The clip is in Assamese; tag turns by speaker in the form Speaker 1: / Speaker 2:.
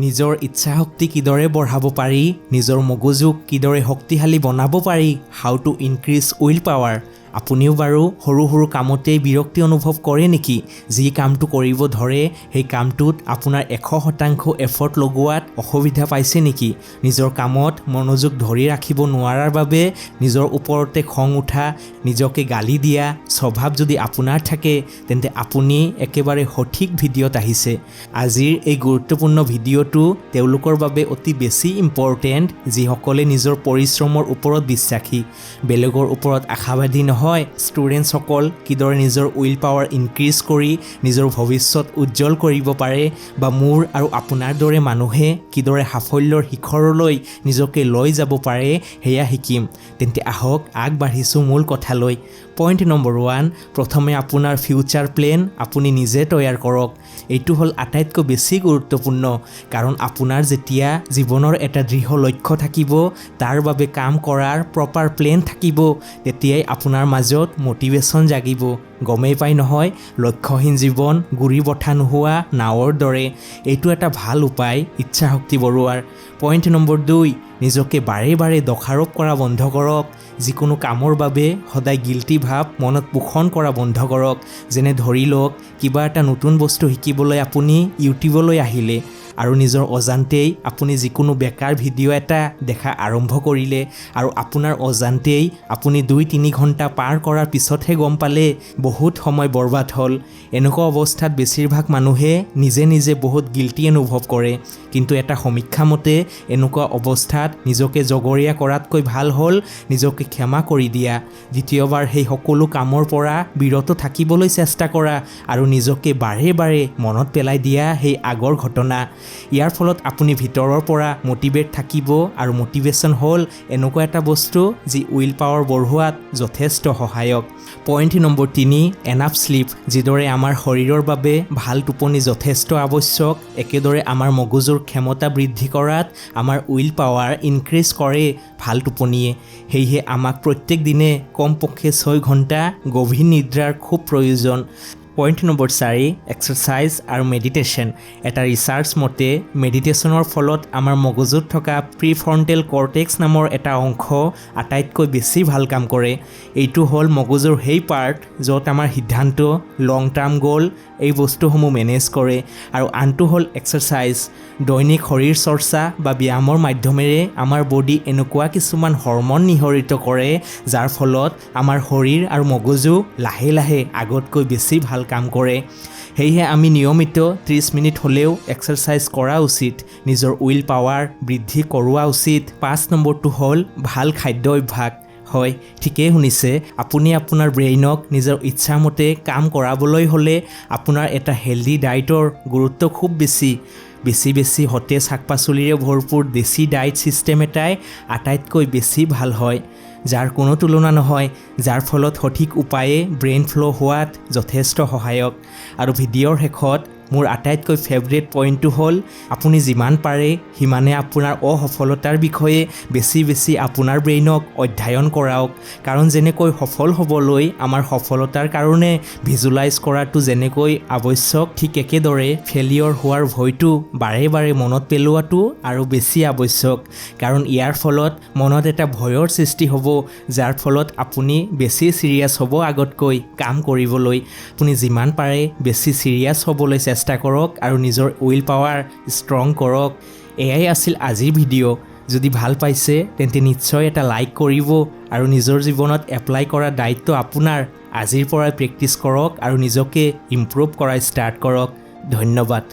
Speaker 1: নিজৰ ইচ্ছাশক্তি কিদৰে বঢ়াব পাৰি, নিজৰ মগজুক কিদৰে শক্তিশালী বনাব পাৰি, how to increase will power. আপুনিও বাৰু সৰু সৰু কামতেই বিৰক্তি অনুভৱ কৰে নেকি? যি কামটো কৰিব ধৰে সেই কামটোত আপোনাৰ 100% এফৰ্ট লগোৱাত অসুবিধা পাইছে নেকি? নিজৰ কামত মনোযোগ ধৰি ৰাখিব নোৱাৰাৰ বাবে নিজৰ ওপৰতে খং উঠা, নিজকে গালি দিয়া স্বভাৱ যদি আপোনাৰ থাকে, তেন্তে আপুনি একেবাৰে সঠিক ভিডিঅ'ত আহিছে। আজিৰ এই গুৰুত্বপূৰ্ণ ভিডিঅ'টো তেওঁলোকৰ বাবে অতি বেছি ইম্পৰ্টেণ্ট যিসকলে নিজৰ পৰিশ্ৰমৰ ওপৰত বিশ্বাসী, বেলেগৰ ওপৰত আশাবাদী নহয়। ষ্টুডেণ্টছসকল কিদৰে নিজৰ will power increase কৰি নিজৰ ভৱিষ্যত উজ্জ্বল কৰিব পাৰে বা মোৰ আৰু আপোনাৰ দৰে মানুহে কিদৰে সাফল্যৰ শিখৰলৈ নিজকে লৈ যাব পাৰে, সেয়া শিকিম। তেন্তে আহক, আগবাঢ়িছোঁ মূল কথালৈ। পইণ্ট নম্বৰ 1, প্ৰথমে আপোনাৰ ফিউচাৰ প্লেন আপুনি নিজে তৈয়াৰ কৰক। এইটো হ'ল আটাইতকৈ বেছি গুৰুত্বপূৰ্ণ, কাৰণ আপোনাৰ যেতিয়া জীৱনৰ এটা দৃঢ় লক্ষ্য থাকিব, তাৰ বাবে কাম কৰাৰ প্ৰপাৰ প্লেন থাকিব, তেতিয়াই আপোনাৰ মাজত মটিভেশ্যন জাগিব। গমেই পাই নহয়, লক্ষ্যহীন জীৱন গুৰি বঠা নোহোৱা নাৱৰ দৰে। এইটো এটা ভাল উপায় ইচ্ছা শক্তি বঢ়োৱাৰ। পইণ্ট নম্বৰ 2, নিজকে বাৰে বাৰে দোষাৰোপ কৰা বন্ধ কৰক। যিকোনো কামৰ বাবে সদায় গিল্টি ভাৱ মনত পোষণ কৰা বন্ধ কৰক। যেনে ধৰি লওক, কিবা এটা নতুন বস্তু শিকিবলৈ আপুনি ইউটিউবলৈ আহিলে আৰু নিজৰ অজান্তেই আপুনি যিকোনো বেকাৰ ভিডিঅ' এটা দেখা আৰম্ভ কৰিলে আৰু আপোনাৰ অজান্তেই আপুনি 2-3 ঘণ্টা পাৰ কৰাৰ পিছতহে গম পালে বহুত সময় বৰবাদ হ'ল। এনেকুৱা অৱস্থাত বেছিভাগ মানুহে নিজে নিজে বহুত গিল্টি অনুভৱ কৰে। কিন্তু এটা সমীক্ষা মতে এনেকুৱা অৱস্থাত নিজকে জগৰীয়া কৰাতকৈ ভাল হ'ল নিজকে ক্ষমা কৰি দিয়া, দ্বিতীয়বাৰ সেই সকলো কামৰ পৰা বিৰত থাকিবলৈ চেষ্টা কৰা আৰু নিজকে বাৰে বাৰে মনত পেলাই দিয়া সেই আগৰ ঘটনা। ইয়াৰ ফলত আপুনি ভিতৰৰ পৰা মটিভেট থাকিব আৰু মটিভেশ্যন হ'ল এনেকুৱা এটা বস্তু যি will power বঢ়োৱাত যথেষ্ট সহায়ক। Point number 3, enough sleep. যিদৰে আমাৰ শৰীৰৰ বাবে ভাল টোপনি যথেষ্ট আৱশ্যক, একেদৰে আমাৰ মগজুৰ ক্ষমতা বৃদ্ধি কৰাত আমাৰ will power increase কৰে ভাল টোপনিয়ে। সেয়েহে আমাক প্ৰত্যেক দিনে কমপক্ষে 6 ঘণ্টা গভীৰ নিদ্ৰাৰ খুব প্ৰয়োজন। পইণ্ট নম্বৰ 4, এক্সাৰচাইজ আৰু মেডিটেশ্যন। এটা ৰিচাৰ্চ মতে মেডিটেশ্যনৰ ফলত আমাৰ মগজুত থকা প্ৰিফ্ৰণ্টেল কৰ্টেক্স নামৰ এটা অংশ আটাইতকৈ বেছি ভাল কাম কৰে। এইটো হ'ল মগজুৰ সেই পাৰ্ট য'ত আমাৰ সিদ্ধান্ত, লং টাৰ্ম গ'ল এই বস্তুসমূহ মেনেজ কৰে। আৰু আনটো হ'ল এক্সাৰচাইজ। দৈনিক শৰীৰ চৰ্চা বা ব্যায়ামৰ মাধ্যমেৰে আমাৰ বডি এনেকুৱা কিছুমান হৰম'ন নিঃসৰিত কৰে, যাৰ ফলত আমাৰ শৰীৰ আৰু মগজু লাহে লাহে আগতকৈ বেছি ভাল কাম কৰে। সেয়েহে আমি নিয়মিত 30 মিনিট হ'লেও এক্সাৰচাইজ কৰা উচিত, নিজৰ will power বৃদ্ধি কৰোৱা উচিত। 5 নম্বৰটো হ'ল ভাল খাদ্য অভ্যাস। হয়, ঠিকেই শুনিছে আপুনি। আপোনাৰ ব্ৰেইনক নিজৰ ইচ্ছামতে কাম কৰাবলৈ হ'লে আপোনাৰ এটা হেল্ডি ডায়েটৰ গুৰুত্ব খুব বেছি। বেছি বেছি সতেজ শাক পাচলিৰে ভৰপূৰ দেশী ডায়েট ছিষ্টেম এটাই আটাইতকৈ বেছি ভাল হয়, যাৰ কোনো তুলনা নহয়, যাৰ ফলত সঠিক উপায়ে ব্ৰেইন ফ্ল' হোৱাত যথেষ্ট সহায়ক। আৰু ভিডিঅ'ৰ শেষত মোৰ আটাইতকৈ ফেভৰেট পইণ্টটো হ'ল, আপুনি যিমান পাৰে সিমানে আপোনাৰ অসফলতাৰ বিষয়ে বেছি বেছি আপোনাৰ ব্ৰেইনক অধ্যয়ন কৰাওক। কাৰণ যেনেকৈ সফল হ'বলৈ আমাৰ সফলতাৰ কাৰণে ভিজুৱেলাইজ কৰাটো যেনেকৈ আৱশ্যক, ঠিক একেদৰে ফেইলিয়ৰ হোৱাৰ ভয়টো বাৰে বাৰে মনত পেলোৱাটো আৰু বেছি আৱশ্যক। কাৰণ ইয়াৰ ফলত মনত এটা ভয়ৰ সৃষ্টি হ'ব, যাৰ ফলত আপুনি বেছি ছিৰিয়াছ হ'ব আগতকৈ কাম কৰিবলৈ। আপুনি যিমান পাৰে বেছি ছিৰিয়াছ হ'বলৈ চেষ্টা কৰক আৰু নিজৰ will power strong কৰক। এয়াই আছিল আজিৰ ভিডিঅ'। যদি ভাল পাইছে, তেন্তে নিশ্চয় এটা লাইক কৰিব আৰু নিজৰ জীৱনত এপ্লাই কৰাৰ দায়িত্ব আপোনাৰ। আজিৰ পৰাই প্ৰেক্টিছ কৰক আৰু নিজকে ইম্প্ৰুভ কৰা ষ্টাৰ্ট কৰক। ধন্যবাদ।